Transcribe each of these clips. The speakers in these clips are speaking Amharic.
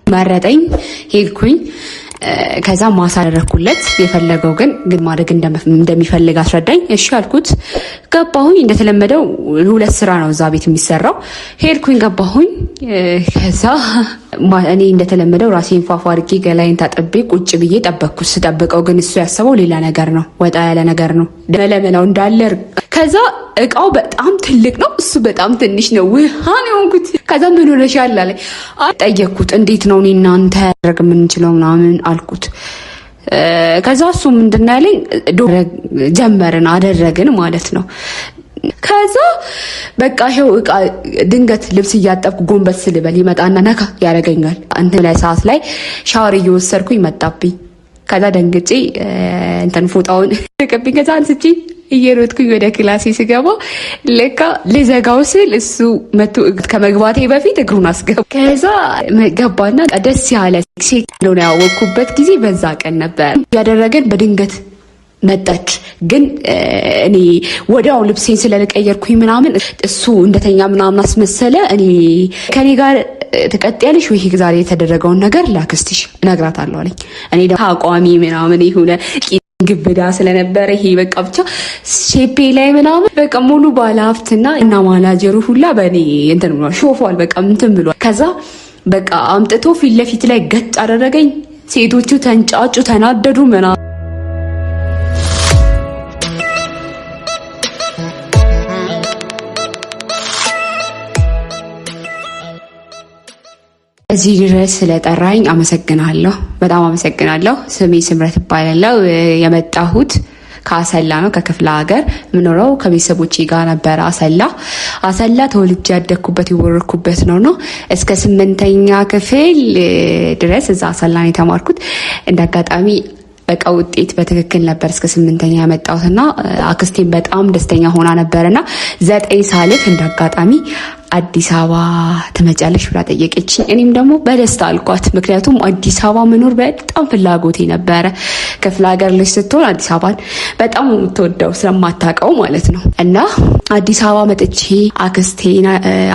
መረጠኝ፣ ሄድኩኝ። ከዛ ማሳ አደረግኩለት። የፈለገው ግን ማድረግ እንደሚፈልግ አስረዳኝ። እሺ አልኩት። ገባሁኝ። እንደተለመደው ሁለት ስራ ነው እዛ ቤት የሚሰራው። ሄድኩኝ፣ ገባሁኝ። ከዛ እኔ እንደተለመደው ራሴን ፏፏ አድርጌ ገላይን ታጥቤ ቁጭ ብዬ ጠበቅኩት። ስጠብቀው ግን እሱ ያሰበው ሌላ ነገር ነው፣ ወጣ ያለ ነገር ነው። መለመላው እንዳለ። ከዛ እቃው በጣም ትልቅ ነው፣ እሱ በጣም ትንሽ ነው። ውሃ ነው የሆንኩት። ከዛ ምን ሆነሻል አለኝ። ጠየቅኩት። እንዴት ነው እኔ እናንተ ያደረግ የምንችለው ምናምን አልኩት። ከዛ እሱ ምንድን ነው ያለኝ፣ ጀመርን አደረግን ማለት ነው። ከዛ በቃ ይኸው እቃ ድንገት ልብስ እያጠብኩ ጎንበስ ስልበል ይመጣና ነካ ያደርገኛል። እንትን ላይ ሰዓት ላይ ሻወር እየወሰድኩኝ መጣብኝ። ከዛ ደንግጬ እንትን ፎጣውን ቀብኝ። ከዛ አንስቼ እየሮጥኩኝ ወደ ክላሴ ስገባ ለካ ልዘጋው ስል እሱ መቶ ከመግባቴ በፊት እግሩን አስገባ። ከዛ ገባና ደስ ያለ ሴት እንደሆነ ያወቅኩበት ጊዜ በዛ ቀን ነበር። ያደረገን በድንገት መጣች። ግን እኔ ወዲያው ልብሴን ስለቀየርኩኝ ምናምን እሱ እንደተኛ ምናምን አስመሰለ። እኔ ከኔ ጋር ትቀጥያለሽ ወይ ዛሬ የተደረገውን ነገር ላክስትሽ እነግራታለሁ አለኝ። እኔ ደግሞ አቋሚ ምናምን የሆነ ግብዳ ስለነበረ ይሄ በቃ ብቻ shape ኤ ላይ ምናምን በቃ ሙሉ ባለ ሀብትና እና ማናጀሩ ሁላ በእኔ እንትን ብሏል፣ ሾፏል። በቃ እንትን ብሏል። ከዛ በቃ አምጥቶ ፊት ለፊት ላይ ገጭ አደረገኝ። ሴቶቹ ተንጫጩ፣ ተናደዱ ምናምን። እዚህ ድረስ ስለጠራኝ አመሰግናለሁ። በጣም አመሰግናለሁ። ስሜ ስምረት እባላለሁ። የመጣሁት ከአሰላ ነው፣ ከክፍለ ሀገር። የምኖረው ከቤተሰቦቼ ጋር ነበረ። አሰላ አሰላ ተወልጄ ያደግኩበት የወረድኩበት ነው። እስከ 8ኛ ክፍል ድረስ እዛ አሰላ ነው የተማርኩት። እንደ አጋጣሚ በቃ ውጤት በትክክል ነበር እስከ 8ኛ ያመጣሁትና አክስቴን በጣም ደስተኛ ሆና ነበርና 9 ሳልፍ እንደ አጋጣሚ አዲስ አበባ ትመጫለሽ ብላ ጠየቀችኝ። እኔም ደግሞ በደስታ አልኳት። ምክንያቱም አዲስ አበባ መኖር በጣም ፍላጎቴ ነበረ። ክፍለ ሀገር ልጅ ስትሆን አዲስ አበባን በጣም የምትወደው ስለማታውቀው ማለት ነው። እና አዲስ አበባ መጥቼ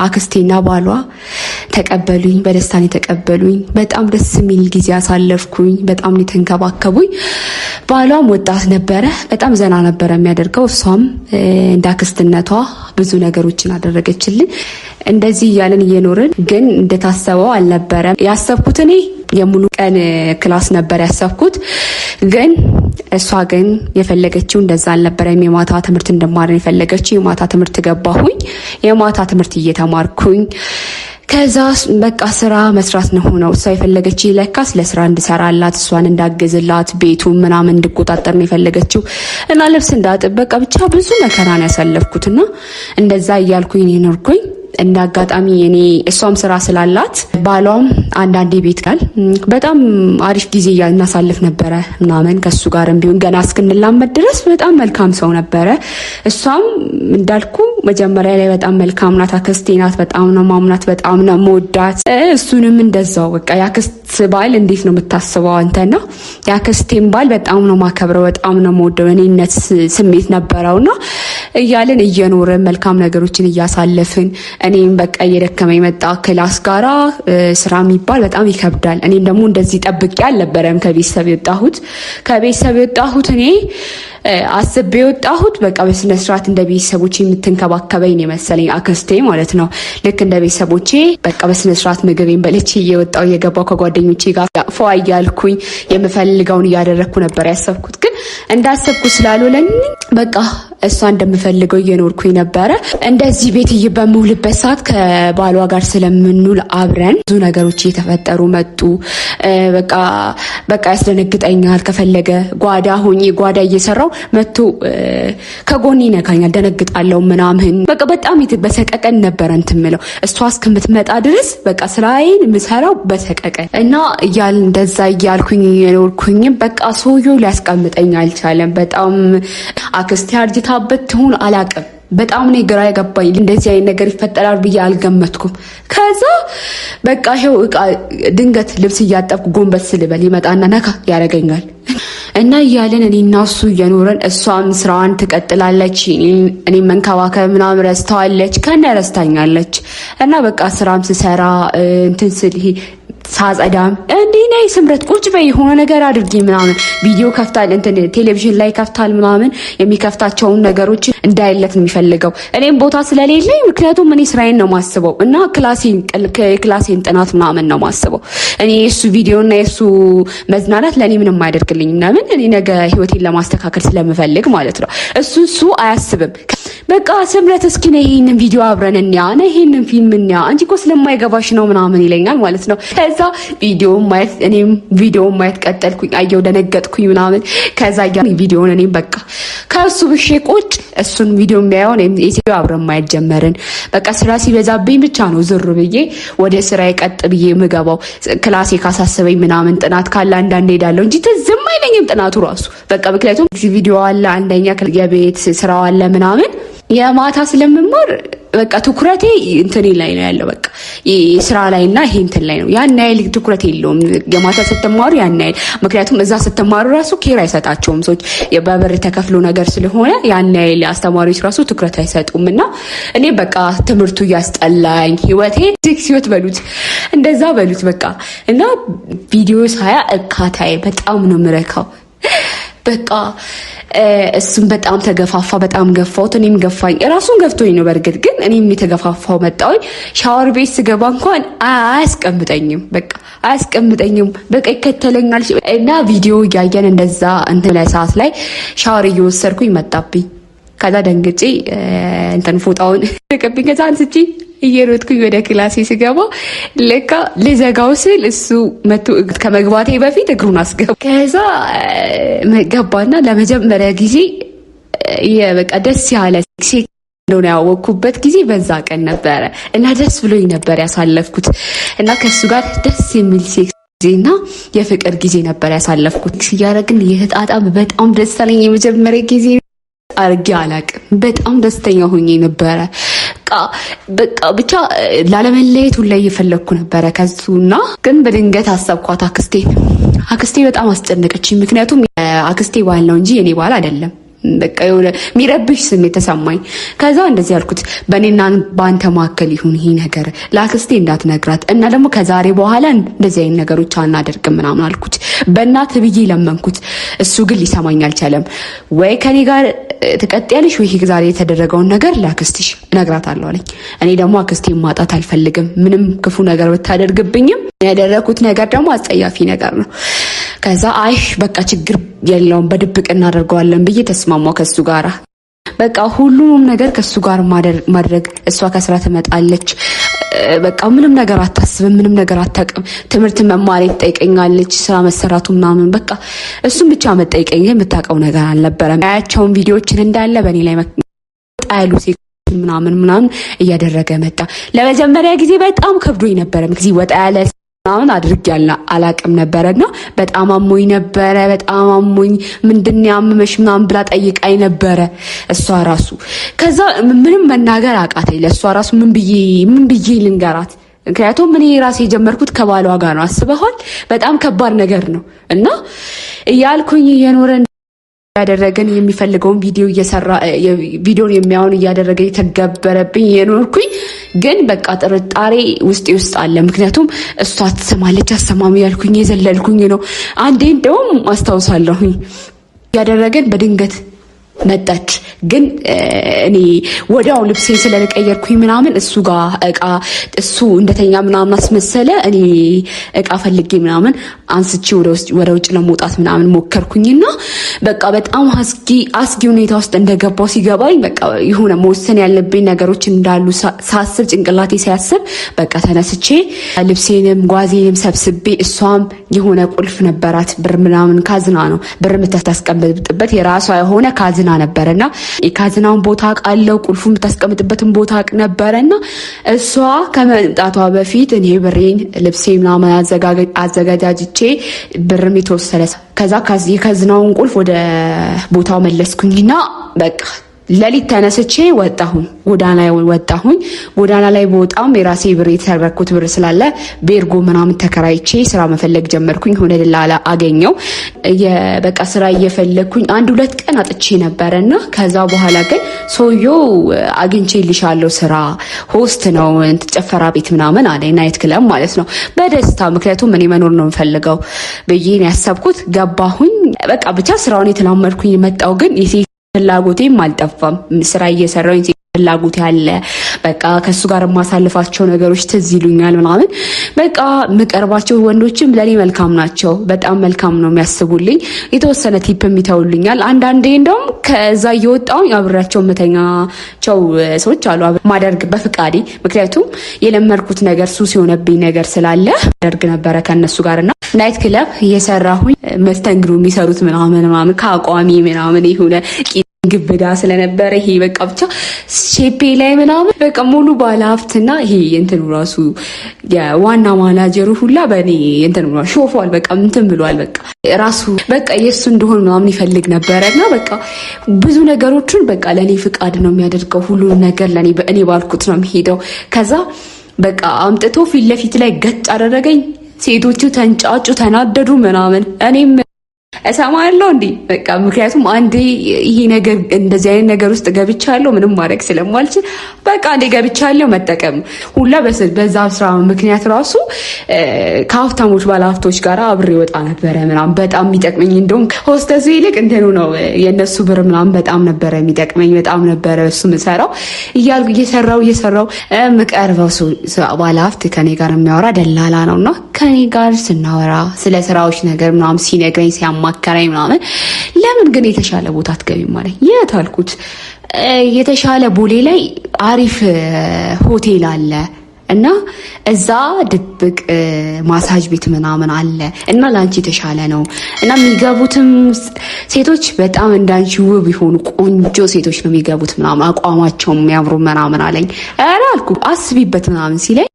አክስቴና ባሏ ተቀበሉኝ። በደስታ ነው የተቀበሉኝ። በጣም ደስ የሚል ጊዜ አሳለፍኩኝ። በጣም ነው የተንከባከቡኝ። ባሏም ወጣት ነበረ። በጣም ዘና ነበረ የሚያደርገው። እሷም እንደ አክስትነቷ ብዙ ነገሮችን አደረገችልን። እንደዚህ እያለን እየኖርን ግን እንደታሰበው አልነበረም። ያሰብኩት እኔ የሙሉ ቀን class ነበር ያሰብኩት። ግን እሷ ግን የፈለገችው እንደዛ አልነበረም። የማታ ትምህርት እንድማር የፈለገችው። የማታ ትምህርት ገባሁኝ። የማታ ትምህርት እየተማርኩኝ ከዛ በቃ ስራ መስራት ነው ሆነው እሷ የፈለገችው። ለካስ ለስራ እንድሰራላት፣ እሷን እንዳግዝላት፣ ቤቱን ምናምን እንድቆጣጠር ነው የፈለገችው እና ልብስ እንዳጥብ በቃ ብቻ ብዙ መከራን ያሳለፍኩትና እንደዛ እያልኩኝ ኖርኩኝ። እንደ አጋጣሚ እኔ እሷም ስራ ስላላት ባሏም አንዳንዴ ቤት ጋር በጣም አሪፍ ጊዜ እናሳልፍ ነበረ ምናምን። ከሱ ጋርም ቢሆን ገና እስክንላመድ ድረስ በጣም መልካም ሰው ነበረ። እሷም እንዳልኩ መጀመሪያ ላይ በጣም መልካም ናት፣ አክስቴ ናት፣ በጣም ነው ማምናት፣ በጣም ነው መወዳት። እሱንም እንደዛው በቃ የአክስት ባል እንዴት ነው የምታስበው አንተና የአክስቴን ባል በጣም ነው ማከብረው፣ በጣም ነው መወደው፣ እኔነት ስሜት ነበረውና እያልን እየኖርን መልካም ነገሮችን እያሳለፍን እኔም በቃ እየደከመ የመጣ class ጋራ ስራ የሚባል በጣም ይከብዳል። እኔም ደግሞ እንደዚህ ጠብቄ አልነበረም ከቤተሰብ የወጣሁት። ከቤተሰብ የወጣሁት እኔ አስቤ የወጣሁት በቃ በስነ ስርዓት እንደ ቤተሰቦቼ የምትንከባከበኝ ነው የመሰለኝ አክስቴ ማለት ነው። ልክ እንደ ቤተሰቦቼ በቃ በስነ ስርዓት ምግቤን በልቼ እየወጣሁ እየገባሁ ከጓደኞቼ ጋር ፏ እያልኩኝ የምፈልገውን እያደረግኩ ነበር ያሰብኩት። ግን እንዳሰብኩ ስላልሆነልኝ በቃ እሷ እንደምፈልገው እየኖርኩኝ ነበረ። እንደዚህ ቤት በምውልበት ሰዓት ከባሏ ጋር ስለምንውል አብረን ብዙ ነገሮች እየተፈጠሩ መጡ። በቃ በቃ ያስደነግጠኛል። ከፈለገ ጓዳ ሆኜ ጓዳ እየሰራው መቶ ከጎኔ ይነካኛል፣ ደነግጣለሁ ምናምን። በቃ በጣም በሰቀቀን ነበረ እንትን የምለው እሷ እስከምትመጣ ድረስ በቃ ስራዬን የምሰራው በሰቀቀን እና እያል እንደዛ እያልኩኝ እየኖርኩኝም በቃ ሰውየው ሊያስቀምጠኝ አልቻለም። በጣም አክስቴ አርጅታበት ትሁን አላቅም። በጣም ነው ግራ የገባኝ። እንደዚህ አይነት ነገር ይፈጠራል ብዬ አልገመትኩም። ከዛ በቃ ይኸው እቃ ድንገት ልብስ እያጠብኩ ጎንበስ ስልበል ይመጣና ነካ ያደርገኛል። እና እያለን እኔ እና እሱ እየኖረን እሷም ስራዋን ትቀጥላለች፣ እኔ መንከባከብ ምናምን ረስተዋለች፣ ከነ ረስታኛለች። እና በቃ ስራም ስሰራ እንትን ስል ይሄ ሳጸዳም እንዲህ ነይ ስምረት ቁጭ በይ የሆነ ነገር አድርጊ ምናምን ቪዲዮ ከፍታል፣ እንትን ቴሌቪዥን ላይ ከፍታል ምናምን፣ የሚከፍታቸውን ነገሮች እንዳይለት ነው የሚፈልገው። እኔም ቦታ ስለሌለኝ፣ ምክንያቱም እኔ ስራዬን ነው ማስበው እና ክላሴን ጥናት ምናምን ነው ማስበው። እኔ የእሱ ቪዲዮ እና የእሱ መዝናናት ለእኔ ምንም አያደርግልኝም። ለምን እኔ ነገ ህይወቴን ለማስተካከል ስለምፈልግ ማለት ነው። እሱ አያስብም። በቃ ስምረት እስኪ ነይ ይሄንን ቪዲዮ አብረን እንያ፣ ነይ ይሄንን ፊልም እንያ፣ አንቺ እኮ ስለማይገባሽ ነው ምናምን ይለኛል ማለት ነው። ከዛ ቪዲዮ ማየት እኔም ቪዲዮ ማየት ቀጠልኩኝ። አየው፣ ደነገጥኩኝ ምናምን። ከዛ ቪዲዮን እኔም በቃ ከእሱ ብሼ ቁጭ እሱን ቪዲዮ የሚያየውን ኢትዮ አብረን ማየት ጀመርን። በቃ ስራ ሲበዛብኝ ብቻ ነው ዞር ብዬ ወደ ስራዬ ቀጥ ብዬ የምገባው። ክላሴ ካሳሰበኝ ምናምን ጥናት ካለ አንዳንዴ ሄዳለሁ እንጂ ትዝም አይለኝም ጥናቱ ራሱ፣ በቃ ምክንያቱም ቪዲዮ አለ፣ አንደኛ የቤት ስራው አለ ምናምን፣ የማታ ስለምማር በቃ ትኩረቴ እንትን ላይ ነው ያለው። በቃ ስራ ላይ እና ይሄ እንትን ላይ ነው። ያን ያህል ትኩረት የለውም። የማታ ስትማሩ ያን ያህል፣ ምክንያቱም እዛ ስትማሩ ራሱ care አይሰጣቸውም ሰዎች፣ በብር ተከፍሎ ነገር ስለሆነ ያን ያህል አስተማሪዎች ራሱ ትኩረት አይሰጡም። እና እኔ በቃ ትምህርቱ እያስጠላኝ ህይወቴ ሴክስ ህይወት በሉት እንደዛ በሉት በቃ። እና ቪዲዮ ሳያ እካታዬ በጣም ነው ምረካው። በቃ እሱም በጣም ተገፋፋ፣ በጣም ገፋሁት፣ እኔም ገፋኝ። እራሱን ገፍቶኝ ነው በእርግጥ፣ ግን እኔም የተገፋፋው መጣሁኝ። ሻወር ቤት ስገባ እንኳን አያስቀምጠኝም፣ በቃ አያስቀምጠኝም፣ በቃ ይከተለኛል። እና ቪዲዮ እያየን እንደዛ እንትን ላይ ሰዓት ላይ ሻወር እየወሰድኩኝ መጣብኝ። ከዛ ደንግጬ እንትን ፎጣውን ቀብኝ። ከዛ አንስቼ እየሮጥኩኝ ወደ ክላሴ ስገባ ለካ ልዘጋው ስል እሱ መቶ ከመግባቴ በፊት እግሩን አስገባ። ከዛ ገባና ለመጀመሪያ ጊዜ በቃ ደስ ያለ ሴክስ እንደሆነ ያወቅኩበት ጊዜ በዛ ቀን ነበረ እና ደስ ብሎኝ ነበር ያሳለፍኩት እና ከእሱ ጋር ደስ የሚል ሴክስ ጊዜና የፍቅር ጊዜ ነበር ያሳለፍኩት። እያደረግን እየተጣጣም በጣም ደስ አለኝ። የመጀመሪያ ጊዜ አርጌ አላቅም። በጣም ደስተኛ ሆኜ ነበረ። በቃ ብቻ ላለመለየት ሁላ እየፈለግኩ ነበረ ከሱና፣ ግን በድንገት አሰብኳት አክስቴን። አክስቴ በጣም አስጨነቀችኝ። ምክንያቱም አክስቴ ባል ነው እንጂ የኔ ባል አይደለም። በቃ የሆነ የሚረብሽ ስሜት ተሰማኝ። ከዛ እንደዚህ ያልኩት፣ በእኔና በአንተ መካከል ይሁን ይሄ ነገር፣ ለአክስቴ እንዳትነግራት እና ደግሞ ከዛሬ በኋላ እንደዚህ አይነት ነገሮች አናደርግም ምናምን አልኩት። በእናት ብዬ ለመንኩት። እሱ ግን ሊሰማኝ አልቻለም። ወይ ከኔ ጋር ትቀጥያለሽ ወይ ዛሬ የተደረገውን ነገር ለአክስትሽ እነግራታለሁ አለኝ። እኔ ደግሞ አክስቴን ማጣት አልፈልግም። ምንም ክፉ ነገር ብታደርግብኝም ያደረኩት ነገር ደግሞ አስጸያፊ ነገር ነው። ከዛ አይ በቃ ችግር የለውም በድብቅ እናደርገዋለን ብዬ ተስማማው ከሱ ጋራ። በቃ ሁሉንም ነገር ከሱ ጋር ማድረግ፣ እሷ ከስራ ትመጣለች። በቃ ምንም ነገር አታስብም፣ ምንም ነገር አታውቅም። ትምህርት መማሬ ትጠይቀኛለች፣ ስራ መሰራቱ ምናምን፣ በቃ እሱም ብቻ መጠይቀኝ የምታውቀው ነገር አልነበረም። ያያቸውን ቪዲዮዎችን እንዳለ በእኔ ላይ ወጣ ያሉ ምናምን ምናምን እያደረገ መጣ። ለመጀመሪያ ጊዜ በጣም ከብዶኝ ነበረ። ጊዜ ወጣ ያለ ምናምን አድርጌ አላቅም ነበረና በጣም አሞኝ ነበረ። በጣም አሞኝ ምንድን ያመመሽ ምናምን ብላ ጠይቃኝ ነበረ እሷ ራሱ። ከዛ ምንም መናገር አቃተኝ። ለእሷ ራሱ ምን ብዬ ልንገራት? ምክንያቱም እኔ ራሴ የጀመርኩት ከባሏ ጋር ነው። አስበኋል። በጣም ከባድ ነገር ነው እና እያልኩኝ እየኖረን ያደረገን የሚፈልገውን ቪዲዮ እየሰራ ቪዲዮን የሚያውን እያደረገ የተገበረብኝ የኖርኩኝ፣ ግን በቃ ጥርጣሬ ውስጤ ውስጥ አለ። ምክንያቱም እሷ ትሰማለች አሰማሚ ያልኩኝ የዘለልኩኝ ነው። አንዴ እንደውም አስታውሳለሁኝ ያደረገን በድንገት መጣች። ግን እኔ ወዲያው ልብሴን ስለቀየርኩኝ ምናምን እሱ ጋር እቃ እሱ እንደተኛ ምናምን አስመሰለ። እኔ እቃ ፈልጌ ምናምን አንስቼ ወደ ውጭ ለመውጣት ምናምን ሞከርኩኝና በቃ በጣም አስጊ አስጊ ሁኔታ ውስጥ እንደገባው ሲገባኝ፣ በቃ የሆነ መወሰን ያለብኝ ነገሮች እንዳሉ ሳስብ፣ ጭንቅላቴ ሲያስብ፣ በቃ ተነስቼ ልብሴንም ጓዜንም ሰብስቤ፣ እሷም የሆነ ቁልፍ ነበራት፣ ብር ምናምን ካዝና ነው፣ ብር የምታስቀምጥበት የራሷ የሆነ ካዝና ነበረና የካዝናውን ቦታ አውቃለሁ፣ ቁልፉ የምታስቀምጥበትን ቦታ አውቅ ነበረና እሷ ከመምጣቷ በፊት እኔ ብሬን ልብሴ ምናምን አዘገጃጅቼ ብርም የተወሰነ ከዛ የካዝናውን ቁልፍ ወደ ቦታው መለስኩኝና በቃ ሌሊት ተነስቼ ወጣሁኝ፣ ጎዳና ወጣሁኝ። ጎዳና ላይ በወጣም የራሴ ብር የተሰረኩት ብር ስላለ ቤርጎ ምናምን ተከራይቼ ስራ መፈለግ ጀመርኩኝ። ሆነ ደላላ አገኘው። በቃ ስራ እየፈለግኩኝ አንድ ሁለት ቀን አጥቼ ነበረ እና ከዛ በኋላ ግን ሰውየው አግኝቼልሻለሁ ስራ፣ ሆስት ነው ጭፈራ ቤት ምናምን አለ፣ night club ማለት ነው። በደስታ፣ ምክንያቱም እኔ መኖር ነው የምፈልገው ብዬ ነው ያሰብኩት። ገባሁኝ። በቃ ብቻ ስራውን የተላመድኩኝ መጣው። ግን የሴት ፍላጎቴም አልጠፋም። ስራ እየሰራሁኝ ፍላጎት ያለ በቃ ከእሱ ጋር የማሳልፋቸው ነገሮች ትዝ ይሉኛል ምናምን። በቃ የምቀርባቸው ወንዶችም ለእኔ መልካም ናቸው። በጣም መልካም ነው የሚያስቡልኝ። የተወሰነ tip ም ይተውልኛል። አንዳንዴ እንደውም ከዛ እየወጣሁኝ አብሬያቸው የምተኛቸው ሰዎች አሉ። ማደርግ በፍቃዴ፣ ምክንያቱም የለመድኩት ነገር ሱስ የሆነብኝ ነገር ስላለ አደርግ ነበረ ከእነሱ ጋር። እና night club እየሰራሁኝ መስተንግዶ የሚሰሩት ምናምን ምናምን ከአቋሚ ምናምን የሆነ ግብዳ ስለነበረ ይሄ በቃ ብቻ shape ኤ ላይ ምናምን በቃ ሙሉ ባለሀብትና ይሄ እንትኑ ራሱ የዋና ማናጀሩ ሁላ በእኔ እንትኑ ሾፏል። በቃ እንትን ብሏል። በቃ ራሱ በቃ የእሱ እንደሆን ምናምን ይፈልግ ነበረ። እና በቃ ብዙ ነገሮችን በቃ ለእኔ ፍቃድ ነው የሚያደርገው። ሁሉን ነገር ለእኔ በእኔ ባልኩት ነው የሚሄደው። ከዛ በቃ አምጥቶ ፊት ለፊት ላይ ገጭ አደረገኝ። ሴቶቹ ተንጫጩ፣ ተናደዱ ምናምን፣ እኔም እሰማለሁ እንዴ በቃ፣ ምክንያቱም አንዴ ይሄ ነገር እንደዚህ አይነት ነገር ውስጥ ገብቻለሁ፣ ምንም ማድረግ ስለማልችል በቃ አንዴ ገብቻለሁ መጠቀም ሁላ። በዛ ስራ ምክንያት ራሱ ከሀብታሞች ባለሀብቶች ጋር አብሬ ወጣ ነበረ ምናምን። በጣም የሚጠቅመኝ እንደውም ሆስተሱ ይልቅ እንትኑ ነው፣ የእነሱ ብር ምናምን በጣም ነበረ የሚጠቅመኝ። በጣም ነበረ እሱ ምሰራው እያልኩ እየሰራው እየሰራው የምቀርበው ባለሀብት ከኔ ጋር የሚያወራ ደላላ ነው። እና ከኔ ጋር ስናወራ ስለ ስራዎች ነገር ምናምን ሲነግረኝ፣ ሲያማከረኝ ምናምን፣ ለምን ግን የተሻለ ቦታ አትገቢም አለኝ። የት አልኩት። የተሻለ ቦሌ ላይ አሪፍ ሆቴል አለ እና እዛ ድብቅ ማሳጅ ቤት ምናምን አለ እና ለአንቺ የተሻለ ነው እና የሚገቡትም ሴቶች በጣም እንዳንቺ ውብ የሆኑ ቆንጆ ሴቶች ነው የሚገቡት ምናምን፣ አቋማቸው የሚያምሩ ምናምን አለኝ። ኧረ አልኩ፣ አስቢበት ምናምን ሲለኝ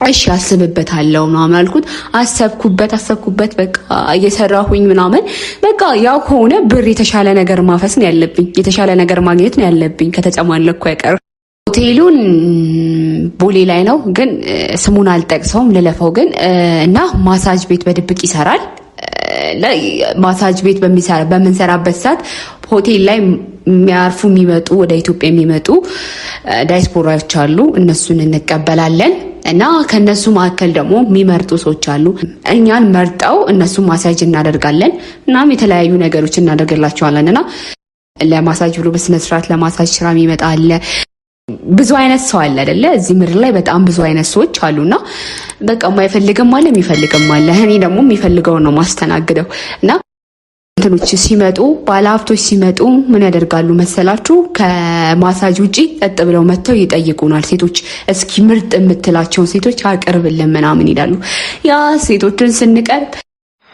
እሺ አስብበታለሁ ምናምን አልኩት። አሰብኩበት አሰብኩበት፣ በቃ እየሰራሁኝ ምናምን፣ በቃ ያው ከሆነ ብር የተሻለ ነገር ማፈስ ነው ያለብኝ፣ የተሻለ ነገር ማግኘት ነው ያለብኝ ከተጨማለኩ አይቀር። ሆቴሉን ቦሌ ላይ ነው፣ ግን ስሙን አልጠቅሰውም፣ ልለፈው ግን። እና ማሳጅ ቤት በድብቅ ይሰራል። ማሳጅ ቤት በምንሰራበት ሰዓት ሆቴል ላይ የሚያርፉ የሚመጡ፣ ወደ ኢትዮጵያ የሚመጡ ዳያስፖራዎች አሉ። እነሱን እንቀበላለን እና ከነሱ መካከል ደግሞ የሚመርጡ ሰዎች አሉ። እኛን መርጠው እነሱ ማሳጅ እናደርጋለን። እናም የተለያዩ ነገሮች እናደርግላቸዋለን። እና ለማሳጅ ብሎ በስነስርዓት ለማሳጅ ስራ የሚመጣ አለ። ብዙ አይነት ሰው አለ አይደለ? እዚህ ምድር ላይ በጣም ብዙ አይነት ሰዎች አሉና በቃ የማይፈልግም አለ፣ የሚፈልግም አለ። እኔ ደግሞ የሚፈልገውን ነው ማስተናግደው። እና እንትኖች ሲመጡ፣ ባለሀብቶች ሲመጡ ምን ያደርጋሉ መሰላችሁ? ከማሳጅ ውጪ ጠጥ ብለው መጥተው ይጠይቁናል። ሴቶች እስኪ ምርጥ የምትላቸውን ሴቶች አቅርብልን ምናምን ይላሉ። ያ ሴቶችን ስንቀርብ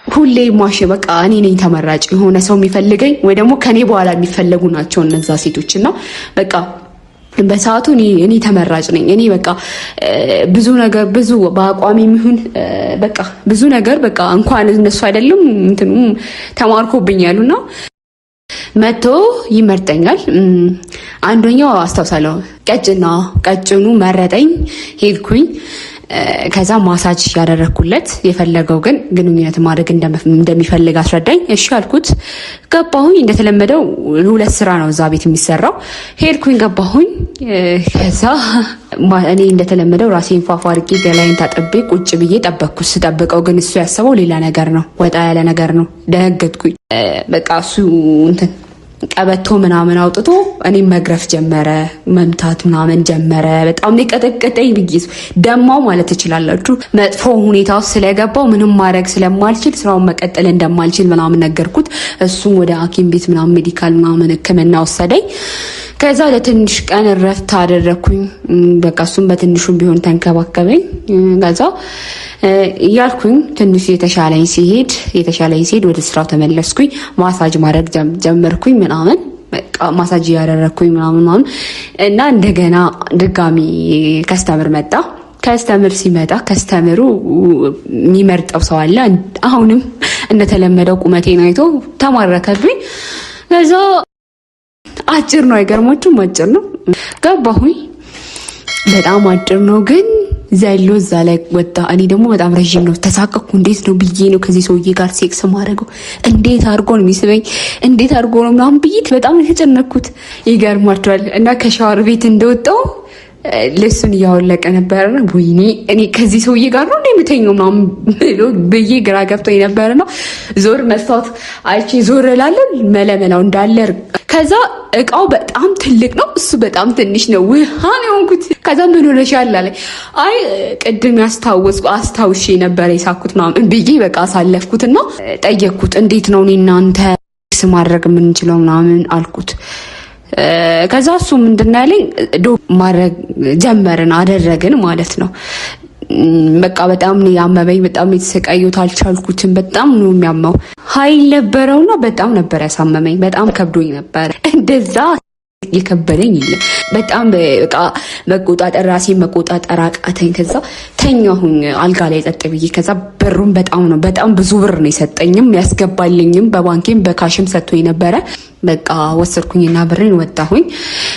ሁሌ ማሽ በቃ እኔ ነኝ ተመራጭ፣ የሆነ ሰው የሚፈልገኝ ወይ ደግሞ ከኔ በኋላ የሚፈለጉ ናቸው እነዛ ሴቶች። እና በቃ በሰዓቱ እኔ ተመራጭ ነኝ። እኔ በቃ ብዙ ነገር፣ ብዙ በአቋም የሚሆን በቃ ብዙ ነገር፣ በቃ እንኳን እነሱ አይደለም እንትኑ ተማርኮብኛል። እና መጥቶ ይመርጠኛል። አንደኛው አስታውሳለሁ፣ ቀጭና ቀጭኑ መረጠኝ። ሄድኩኝ። ከዛ ማሳጅ ያደረግኩለት፣ የፈለገው ግን ግንኙነት ማድረግ እንደሚፈልግ አስረዳኝ። እሺ አልኩት። ገባሁኝ። እንደተለመደው ሁለት ስራ ነው እዛ ቤት የሚሰራው። ሄድኩኝ፣ ገባሁኝ። ከዛ እኔ እንደተለመደው ራሴን ፏፏ አድርጌ ገላዬን ታጥቤ ቁጭ ብዬ ጠበቅኩት። ስጠብቀው ግን እሱ ያሰበው ሌላ ነገር ነው፣ ወጣ ያለ ነገር ነው። ደነገጥኩኝ። በቃ እሱ እንትን ቀበቶ ምናምን አውጥቶ እኔም መግረፍ ጀመረ፣ መምታት ምናምን ጀመረ። በጣም የቀጠቀጠኝ ብዬ ደማው ማለት ትችላላችሁ። መጥፎ ሁኔታ ውስጥ ስለገባው ምንም ማድረግ ስለማልችል ስራውን መቀጠል እንደማልችል ምናምን ነገርኩት። እሱም ወደ ሐኪም ቤት ምናምን medical ምናምን ሕክምና ወሰደኝ። ከዛ ለትንሽ ቀን እረፍት አደረግኩኝ። በቃ እሱም በትንሹም ቢሆን ተንከባከበኝ። ከዛ እያልኩኝ ትንሽ የተሻለኝ ሲሄድ ወደ ስራው ተመለስኩኝ። ማሳጅ ማድረግ ጀመርኩኝ ምናምን፣ በቃ ማሳጅ እያደረግኩኝ ምናምን ምናምን እና እንደገና ድጋሚ customer መጣ። Customer ሲመጣ customer ኡ የሚመርጠው ሰው አለ። አሁንም እንደተለመደው ቁመቴን አይቶ ተማረከብኝ። ከዛ አጭር ነው፣ አይገርማችሁም? አጭር ነው። ገባሁኝ። በጣም አጭር ነው ግን ዘሎ እዛ ላይ ወጣ። እኔ ደግሞ በጣም ረዥም ነው። ተሳቀቅኩ። እንዴት ነው ብዬ ነው ከዚህ ሰውዬ ጋር ሴክስ ማድረገው? እንዴት አድርጎ ነው የሚስበኝ? እንዴት አድርጎ ነው ምናምን ብዬ በጣም ነው የተጨነቅኩት። ይገርማቸዋል። እና ከሻወር ቤት እንደወጣው ልብሱን እያወለቀ ነበረ። ወይኔ እኔ ከዚህ ሰውዬ ጋር ነው እንደ የምተኛው ምናምን ብሎ ብዬ ግራ ገብቶኝ ነበረ ነው። ዞር መስታወት አይቼ ዞር እላለሁ፣ መለመላው እንዳለ። ከዛ እቃው በጣም ትልቅ ነው፣ እሱ በጣም ትንሽ ነው። ውሃ ነው የሆንኩት። ከዛ ምን ሆነሻል አለኝ። አይ ቅድም ያስታወስኩ አስታውሼ ነበረ የሳኩት ምናምን ብዬ በቃ አሳለፍኩትና ጠየቅኩት። እንዴት ነው እኔ እናንተ ማድረግ የምንችለው ምናምን አልኩት። ከዛ እሱ ምንድን ነው ያለኝ፣ doggy ማድረግ ጀመርን፣ አደረግን ማለት ነው። በቃ በጣም ነው ያመመኝ፣ በጣም ነው የተሰቃየሁት፣ አልቻልኩትም። በጣም ነው የሚያመው። ኃይል ነበረውና በጣም ነበር ያሳመመኝ። በጣም ከብዶኝ ነበረ። እንደዛ የከበደኝ የለም። በጣም በቃ መቆጣጠር ራሴን መቆጣጠር አቃተኝ። ከዛ ተኛሁኝ አልጋ ላይ ጸጥ ብዬ። ከዛ ብሩን በጣም ነው በጣም ብዙ ብር ነው የሰጠኝም ያስገባልኝም፣ በባንኬም በ cash ም ሰጥቶኝ ነበረ። በቃ ወሰድኩኝና ብሬን ወጣሁኝ።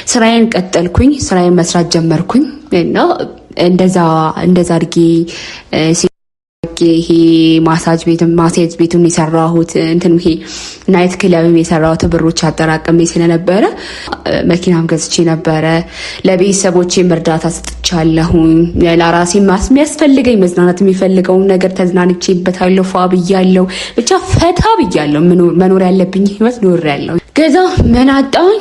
ስራዬን ቀጠልኩኝ። ስራዬን መስራት ጀመርኩኝ እና እንደዛ እንደዛ አድርጌ ይሄ ማሳጅ ቤቱን የሰራሁት፣ እንትን ይሄ night club ም የሰራሁት ብሮች አጠራቅሜ ስለነበረ መኪናም ገዝቼ ነበረ። ለቤተሰቦቼም እርዳታ ሰጥቻለሁኝ። ለራሴ የሚያስፈልገኝ መዝናናት የሚፈልገውን ነገር ተዝናንቼበታለሁ። ፏ ብያለሁ። ብቻ ፈታ ብያለሁ። መኖር ያለብኝ ህይወት ኖሬያለሁ። ከዛ ምን አጣሁኝ?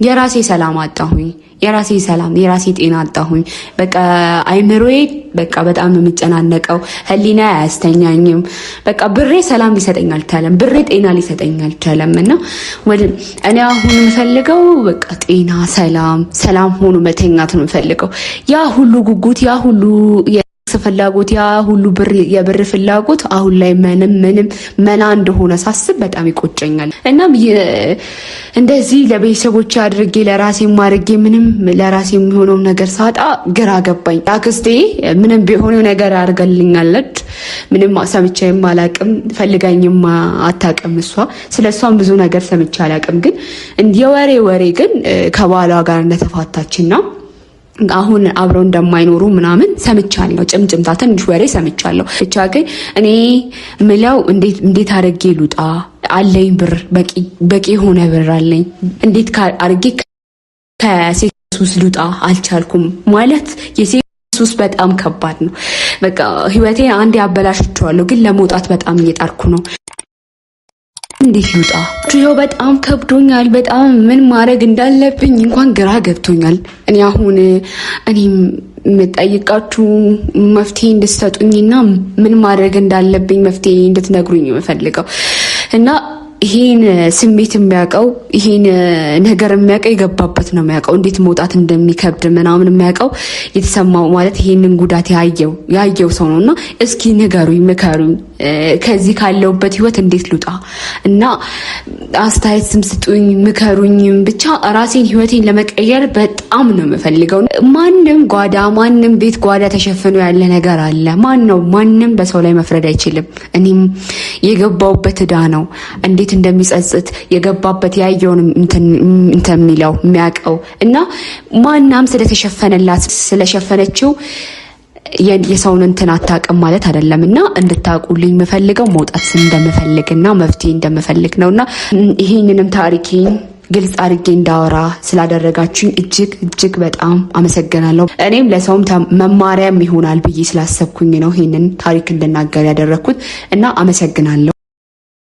የራሴ ሰላም አጣሁኝ። የራሴ ሰላም፣ የራሴ ጤና አጣሁኝ። በቃ አይምሮዬ በቃ በጣም ነው የሚጨናነቀው። ህሊና አያስተኛኝም። በቃ ብሬ ሰላም ሊሰጠኝ አልቻለም። ብሬ ጤና ሊሰጠኝ አልቻለም። እና ወደ እኔ አሁን የምፈልገው በቃ ጤና፣ ሰላም፣ ሰላም ሆኖ መተኛት ነው የምፈልገው። ያ ሁሉ ጉጉት፣ ያ ሁሉ ፍላጎት፣ ያ ሁሉ ብር፣ የብር ፍላጎት አሁን ላይ ምንም ምንም መና እንደሆነ ሳስብ በጣም ይቆጨኛል። እናም እንደዚህ ለቤተሰቦች አድርጌ፣ ለራሴም አድርጌ ምንም ለራሴ የሚሆነው ነገር ሳጣ ግራ ገባኝ። አክስቴ ምንም ቢሆን ነገር አድርገልኛለች። ምንም ሰምቼም አላቅም፣ ፈልጋኝም አታቅም። እሷ ስለ እሷም ብዙ ነገር ሰምቼ አላቅም። ግን የወሬ ወሬ ግን ከባሏ ጋር እንደተፋታችና አሁን አብረው እንደማይኖሩ ምናምን ሰምቻለሁ። ጭምጭምታ ትንሽ ወሬ ሰምቻለሁ። ብቻ ግን እኔ ምለው እንዴት አድርጌ ልውጣ? አለኝ ብር፣ በቂ የሆነ ብር አለኝ። እንዴት አድርጌ ከሴት ሱስ ልውጣ? አልቻልኩም። ማለት የሴት ሱስ በጣም ከባድ ነው። በቃ ህይወቴን አንዴ አበላሽቼዋለሁ፣ ግን ለመውጣት በጣም እየጣርኩ ነው። እንዴት ልውጣ? ይኸው በጣም ከብዶኛል። በጣም ምን ማድረግ እንዳለብኝ እንኳን ግራ ገብቶኛል። እኔ አሁን እኔ የምጠይቃችሁ መፍትሄ እንድትሰጡኝና ምን ማድረግ እንዳለብኝ መፍትሄ እንድትነግሩኝ የምፈልገው። እና ይሄን ስሜት የሚያውቀው፣ ይሄን ነገር የሚያውቀው፣ የገባበት ነው የሚያውቀው፣ እንዴት መውጣት እንደሚከብድ ምናምን የሚያውቀው፣ የተሰማው፣ ማለት ይሄንን ጉዳት ያየው ሰው ነው። እና እስኪ ንገሩኝ፣ ምከሩኝ፣ ከዚህ ካለሁበት ህይወት እንዴት ልውጣ? እና አስተያየት ስም ስጡኝ፣ ምከሩኝም። ብቻ ራሴን ህይወቴን ለመቀየር በጣም ነው የምፈልገው። ማንም ጓዳ፣ ማንም ቤት ጓዳ ተሸፍኖ ያለ ነገር አለ። ማን ነው? ማንም በሰው ላይ መፍረድ አይችልም። እኔም የገባሁበት እዳ ነው እንዴት እንደሚጸጽት የገባበት ያየውን እንትን የሚለው የሚያውቀው። እና ማናም ስለተሸፈነላት ስለሸፈነችው የሰውን እንትን አታውቅም ማለት አይደለም። እና እንድታውቁልኝ የምፈልገው መውጣት እንደምፈልግና መፍትሄ እንደምፈልግ ነው። እና ይሄንንም ታሪኬን ግልጽ አድርጌ እንዳወራ ስላደረጋችሁኝ እጅግ እጅግ በጣም አመሰግናለሁ። እኔም ለሰውም መማሪያም ይሆናል ብዬ ስላሰብኩኝ ነው ይሄንን ታሪክ እንድናገር ያደረግኩት እና አመሰግናለሁ።